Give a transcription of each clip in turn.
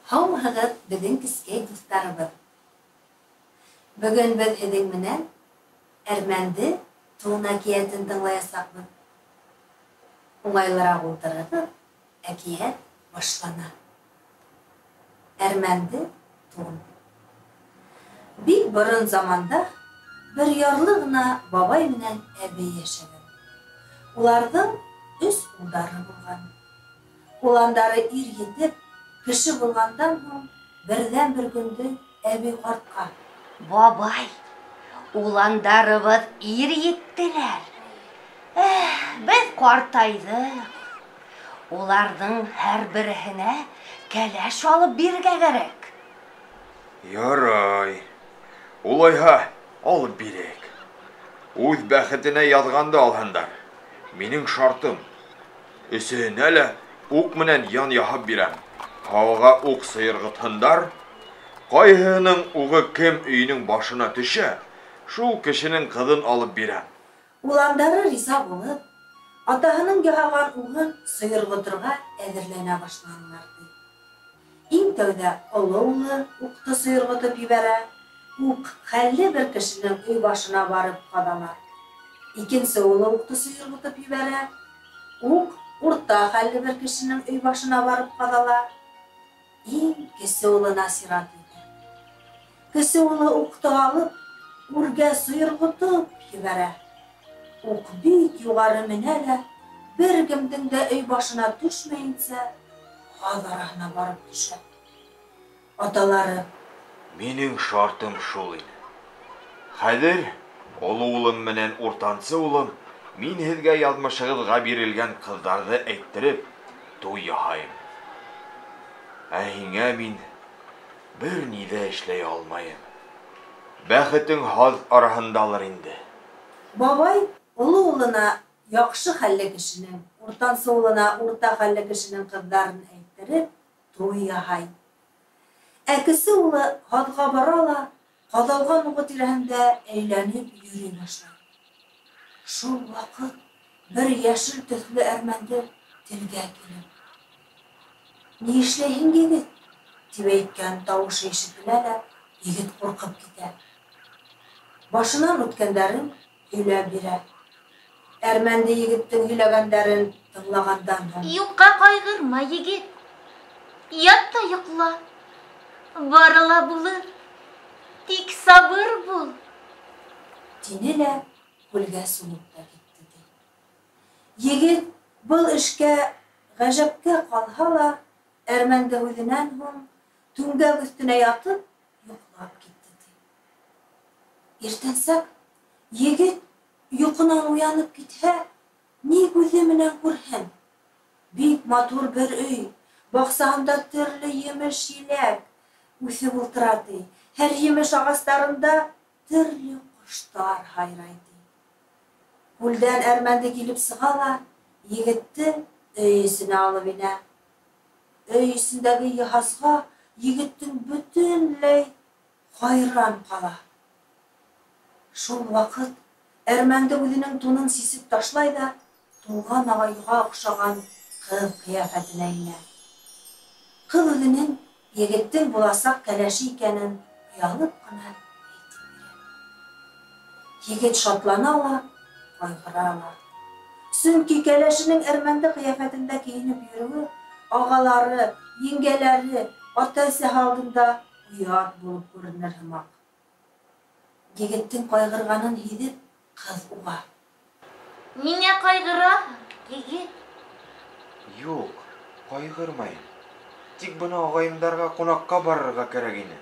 Һаумыһығыҙ, беҙҙең кескәй дуҫтарыбыҙ! Бөгөн беҙ һеҙҙең менән Әрмәнде тун әкиәтен тыңлаясаҡбыҙ. Уңайлыраҡ ултырығыҙ, әкиәт башлана. Әрмәнде тун. Бик борон заманда бер ярлы ғына бабай менән әбей йәшәгән. Уларҙың өс улдары булған. Уландары ир етеп, кеше булғандан һуң, берҙән-бер көндө әбей ҡартҡа: Бабай, уландарыбыҙ ир еттеләр. Эх, беҙ ҡартайҙыҡ. Уларҙың һәр береһенә кәләш алып бирергә кәрәк. Ярай. Улайһа, алып бирәйек. Үҙ бәхетенә яҙғанды алһындар. Минең шартым: өсөһөнә лә уҡ менән ян яһап бирәм. Һауаға уҡ сыйырғытһындар. Ҡайһыһының уғы кем өйөнөң башына төшә, шул кешенең ҡыҙын алып бирәм. Уландары риза булып, атаһының яһаған уғын сойорғоторға әҙерләнә башланылар, ти. Иң тәүҙә оло улы уҡты сойорғотоп ебәрә, уҡ хәлле бер кешенең өй башына барып ҡаҙала. Икенсе улы уҡты сойорғотоп ебәрә, уҡ урта хәлле бер кешенең өй башына барып ҡаҙала. Иң кесе улына сират етә. Кесе улы уҡты алып, үргә сойорғотоп ебәрә. Уҡ бик юғары менә лә, бер кемдең дә өй башына төшмәйенсә, һаҙ араһына барып төшә. Аталары: Минең шартым шул ине. Хәҙер, оло улым менән уртансы улым, мин һеҙгә яҙмышығыҙға бирелгән ҡыҙҙарҙы әйттереп, туй яһайым. Ә һиңә мин бер ни ҙә эшләй алмайым. Бәхетең һаҙ араһындалыр инде. Бабай оло улына яҡшы хәлле кешенең, уртансы улына урта хәлле кешенең ҡыҙҙарын әйттереп, туй яһай. Ә кесе улы һаҙға бара ла, ҡаҙалған уғы тирәһендә әйләнеп йөрөй башлай. Шул ваҡыт бер йәшел төҫлө әрмәнде телгә килеп: Ни эшләйһең, егет? тип әйткән тауышы ишетелә лә, егет ҡурҡып китә. Башынан үткәндәрен һөйләп бирә. Әрмәнде егеттең һөйләгәндәрен тыңлағандан һуң: Юҡҡа ҡайғырма, егет. Ят та йоҡла. Бары ла булыр. Тик сабыр бул. Тине лә күлгә сумып та китте, ти. Егет был эшкә ғәжәпкә ҡалһа ла, әрмәнде һүҙенән һуң түңгәк өҫтөнә ятып йоҡлап китте, ти. Иртәнсәк егет йоҡонан уянып китһә, ни күҙе менән күрһен? Бик матур бер өй, баҡсаһында төрлө емеш-еләк үҫеп ултыра, ти. Һәр емеш ағастарында төрлө ҡоштар һайрай, ти. Күлдән әрмәнде килеп сыға ла, егетте өй эсенә алып инә. Өй эсендәге йыһазға егеттең бөтөнләй хайран ҡала. Шул ваҡыт әрмәнде үҙенең тунын сисеп ташлай ҙа, тулған ағайға оҡшаған ҡыҙ ҡиәфәтенә инә. Ҡыҙ үҙенең егеттең буласаҡ кәләше икәнен оялып ҡына әйтеп бирә. Егет шатлана ла, ҡайғыра ла. Сөнки кәләшенең әрмәнде ҡиәфәтендә кейенеп йөрөүе ағалары, еңгәләре, ата-әсәһе алдында оят булып күренер һымаҡ. Егеттең ҡайғырғанын һиҙеп, ҡыҙ уға: Ниңә ҡайғыраһың, егет? Юҡ, ҡайғырмайым. Тик бына ағайымдарға ҡунаҡҡа барырға кәрәк ине.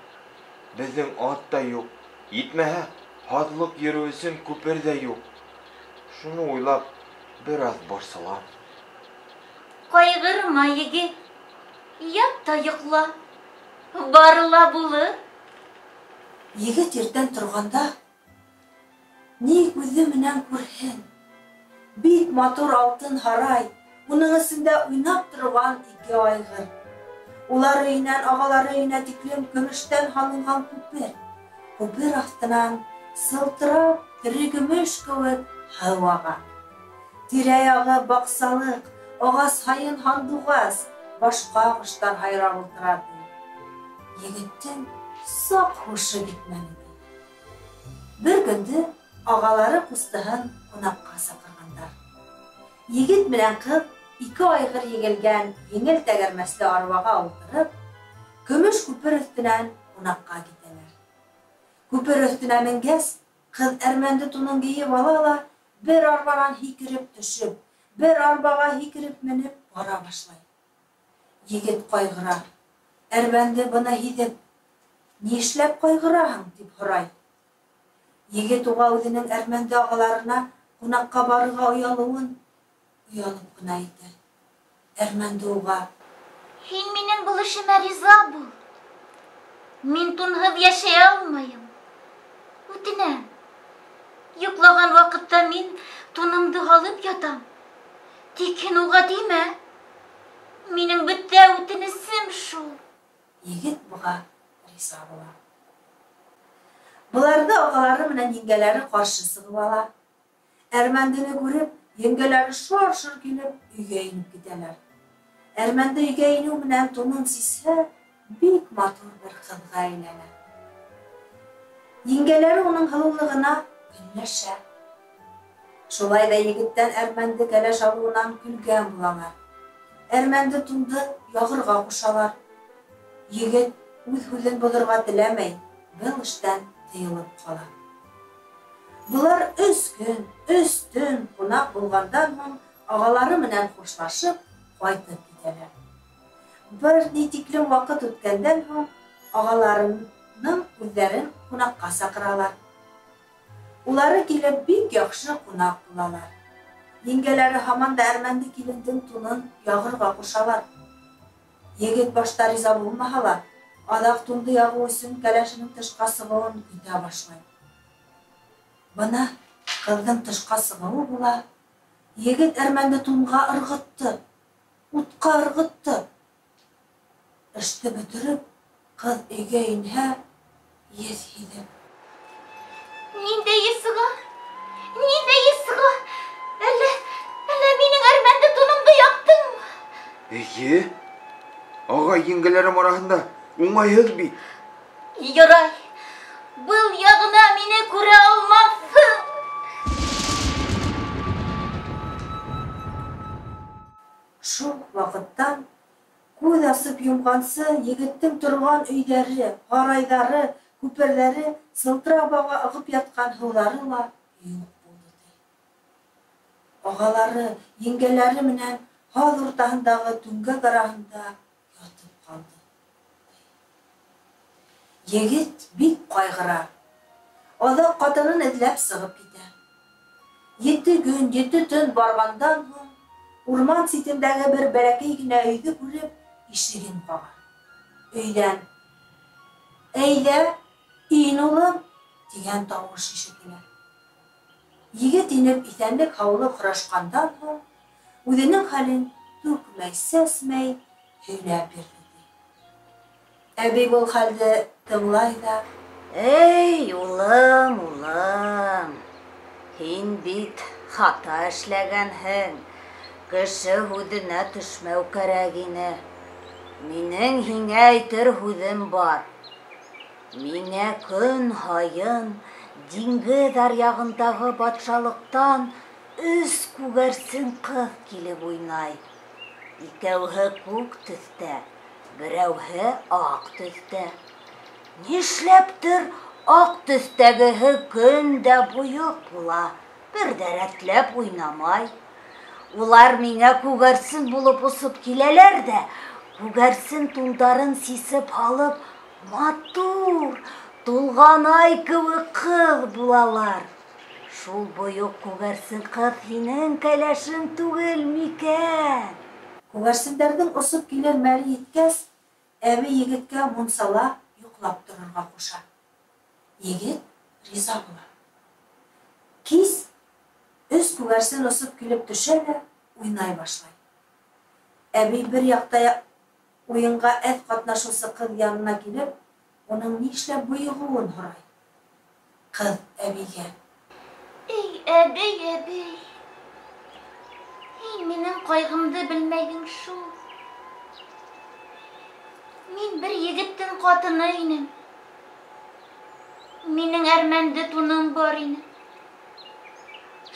Беҙҙең ат та юҡ, етмәһә, һаҙлыҡ йөрөү өсөн күпер ҙә юҡ. Шуны уйлап, бер аҙ борсолам. Ҡайғырма, егет. Ят та йоҡла. Бары ла булыр. Егет иртән торғанда, ни күҙе менән күрһен? Бик матур алтын һарай, уның эсендә уйнап торған ике айғыр. Улар өйөнән ағалары өйөнә тиклем көмөштән һалынған күпер. Күпер аҫтынан сылтырап тере көмөш кеүек һыу аға. Тирә-яғы баҡсалыҡ, ағас һайын һандуғас, башҡа ҡоштар һайрап ултыра, ти. Егеттең саҡ һушы китмәне. Бер көндө ағалары ҡустыһын ҡунаҡҡа саҡырғандар. Егет менән ҡыҙ ике айғыр егелгән еңел тәгәрмәсле арбаға ултырып, көмөш күпер өҫтөнән ҡунаҡҡа китәләр. Күпер өҫтөнә менгәс, ҡыҙ әрмәнде тунын кейеп ала ла, бер арбанан һикереп төшөп, бер арбаға һикереп менеп бара башлай. Егет ҡайғыра. Әрмәнде быны һиҙеп, "Ни эшләп ҡайғыраһың?" тип һорай. Егет уға үҙенең әрмәнде ағаларына ҡунаҡҡа барырға оялыуын оялып ҡына әйтә. Әрмәнде уға: "Һин минең был эшемә риза бул. Мин тунһыҙ йәшәй алмайым. Үтенәм. Йоҡлаған ваҡытта мин тунымды һалып ятам. Тик һин уға тимә. Минең бөтә үтенесем шул." Егет быға риза була. Быларҙы ағалары менән еңгәләре ҡаршы сығып ала. Әрмәндене күреп, еңгәләре шар-шыр килеп өйгә инеп китәләр. Әрмәнде өйгә инеү менән тунын сисһә, бик матур бер ҡыҙға әйләнә. Еңгәләре уның һылыулығына көнләшә. Шулай ҙа егеттән әрмәнде кәләш алыуынан көлгән булалар. Әрмәнде тунды яғырға ҡушалар. Егет үҙ һүҙен боҙорға теләмәй, был эштән тыйылып ҡала. Былар 3 көн, 3 төн ҡунаҡ булғандан һуң ағалары менән хушлашып ҡайтып китәләр. Бер ни тиклем ваҡыт үткәндән һуң ағаларының үҙҙәрен ҡунаҡҡа саҡыралар. Улары килеп бик яҡшы ҡунаҡ булалар. Еңгәләре һаман да әрмәнде килендең тунын яғырға ҡушалар. Егет башта риза булмаһа ла, аҙаҡ тунды яғыу өсөн кәләшенең тышҡа сығыуын көтә башлай. Бына ҡыҙҙың тышҡа сығыуы була. Егет әрмәнде тунға ырғытты, утҡа ырғытты. Эште бөтөрөп, ҡыҙ өйгә инһә, еҫ һиҙеп: "Ниндәй еҫ сыға? Ниндәй еҫ сыға? Әллә, әллә минең әрмәнде тунымды яҡтыңмы?" Эйе, ағай еңгәләрем араһында уңайһыҙ бит. Ярай, был яғына мине күрә алмаҫһың. Шул ваҡыттан күҙ асып йомғансы егеттең торған өйҙәре, һарайҙары, күперҙәре, сылтырап ағып ятҡан һыуҙары ла юҡ булды, ти. Ағалары, еңгәләре менән һаҙ уртаһындағы түңгәк араһында ятып ҡалды. Егет бик ҡайғыра. Аҙаҡ ҡатынын эҙләп сығып китә. 7 көн, 7 төн барғандан һуң урман ситендәге бер бәләкәй генә өйҙө күреп, ишеген ҡаға. Өйҙән: "Әйҙә, ин, улым!" тигән тауыш ишетелә. Егет инеп иҫәнлек-һаулыҡ һорашҡандан һуң үҙенең хәлен түкмәй-сәсмәй һөйләп бирҙе. Әбей был хәлде тыңлай ҙа: "Эй, улым, улым, һин бит хата эшләгәнһең. Кеше һүҙенә төшмәү кәрәк ине. Минең һиңә әйтер һүҙем бар. Миңә көн һайын диңгеҙ аръяғындағы батшалыҡтан 3 күгәрсен ҡыҙ килеп уйнай. Икәүһе күк төҫтә, берәүһе аҡ төҫтә. Нишләптер аҡ төҫтәгеһе көн дә бойоҡ була, бер ҙә рәтләп уйнамай. Улар миңә күгәрсен булып осоп киләләр ҙә, күгәрсен тундарын сисеп алып, матур, тулған ай кеүек ҡыҙ булалар. Шул бойоҡ күгәрсен ҡыҙ һинең кәләшең түгел микән?" Күгәрсендәрҙең осоп килер мәле еткәс, әбей егеткә мунсала йоҡлап торорға ҡуша. Егет риза була. Кис 3 күгәрсен осоп килеп төшә лә уйнай башлай. Әбей бер яҡта уйынға әҙ ҡатнашыусы ҡыҙ янына килеп, уның ни эшләп бойоғоуын һорай. Ҡыҙ әбейгә: "Эй, әбей, әбей, һин минең ҡайғымды белмәйһең шул. Мин бер егеттең ҡатыны инем. Минең әрмәнде туным бар ине.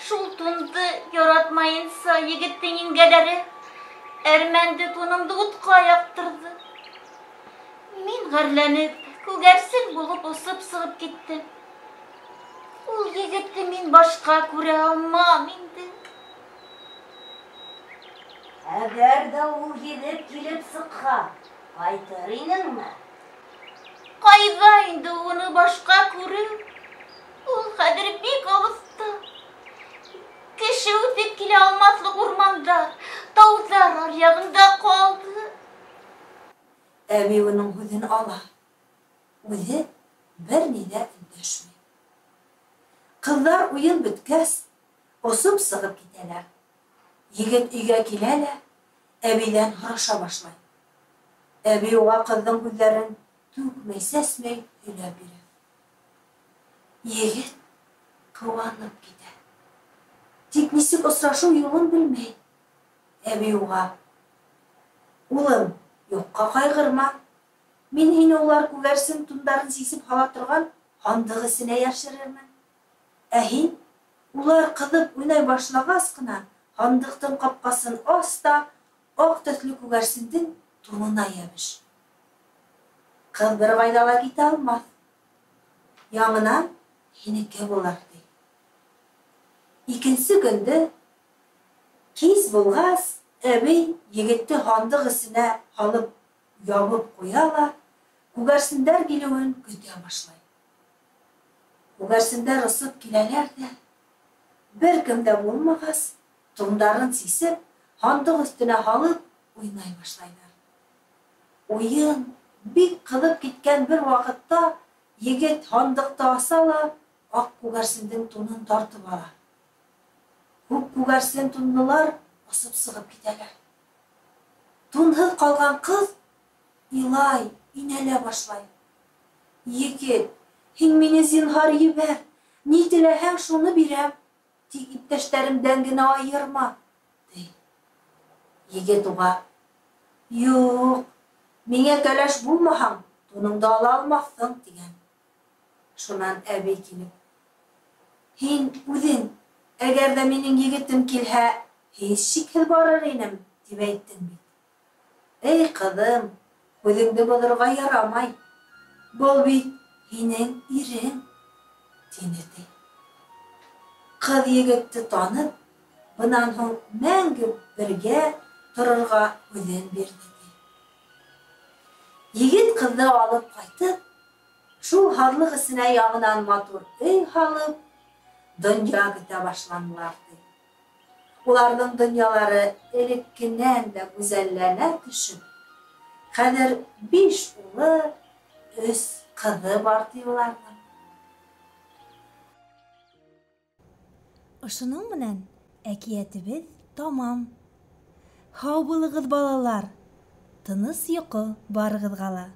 Шул тунды яратмайынса егеттең еңгәләре әрмәнде тунымды утҡа яҡтырҙы. Мин ғәрләнеп, күгәрсен булып осоп сығып киттем. Ул егетте мин башҡа күрә алмам инде. Әгәр ҙә ул егет килеп сыҡһа, ҡайтыр инеңме? Ҡайҙа инде уны башҡа күреү? Ул хәҙер бик алыҫта. Кеше үтеп килә алмаҫлыҡ урмандар, тауҙар аръяғында ҡалды. Әбей уның һүҙен ала. Үҙе бер ни ҙә өндәшмәй. Ҡыҙҙар уйын бөткәс, осоп сығып китәләр. Егет өйгә килә лә, әбейҙән һораша башлай. Әбей уға ҡыҙҙың һүҙҙәрен түкмәй-сәсмәй һөйләп бирә. Егет ҡыуанып китә. Тик нисек осрашыу юлын белмәй. Әбей уға: "Улым, юҡҡа ҡайғырма. Мин һине улар күгәрсен тундарын сисеп һала торған һандыҡ эсенә йәшерермен. Ә һин улар ҡыҙып уйнай башлағас ҡына һандыҡтың ҡапҡасын ас та аҡ төҫлө күгәрсендең тунына йәбеш. Ҡыҙ бер ҡайҙа ла китә алмаҫ. Яңынан һинеке булыр", ти. Икенсе көндө кис булғас, әбей егетте һандыҡ эсенә һалып ябып ҡуя ла, күгәрсендәр килеүен көтә башлай. Күгәрсендәр осоп киләләр ҙә, бер кем дә булмағас, тундарын сисеп, һандыҡ өҫтөнә һалып уйнай башлайҙар. Уйын бик ҡыҙып киткән бер ваҡытта егет һандыҡты аса ла аҡ күгәрсендең тунын тартып ала. Күп күгәрсен тунлылар осоп сығып китәләр. Тунһыҙ ҡалған ҡыҙ илай, инәлә башлай. "Егет, һин мине зинһар ебәр, ни теләһәң шуны бирәм, тик иптәштәремдән генә айырма", ти. Егет уға: "Юҡ, миңә кәләш булмаһаң, туныңды ала алмаҫһың", тигән. Шунан әбей килеп: "Һин үҙең, әгәр ҙә минең егетем килһә, һис шикһеҙ барыр инем, тип әйттең бит. Эй, ҡыҙым, һүҙеңде боҙорға ярамай. Был бит һинең ирең", тине ти. Ҡыҙ егетте танып, бынан һуң мәңге бергә торорға һүҙен бирҙе ти. Егет ҡыҙҙы алып ҡайтып, шул һаҙлыҡ эсенә яңынан матур өй һалып, донъя көтә башланылар ти. Уларҙың донъялары элеккенән дә гүзәлләнә төшөп, хәҙер 5 улы, 3 ҡыҙы бар ти уларҙың. Ошоноң менән әкиәтебеҙ тамам. Һау булығыҙ, балалар. Тыныс йоҡо барығыҙға ла.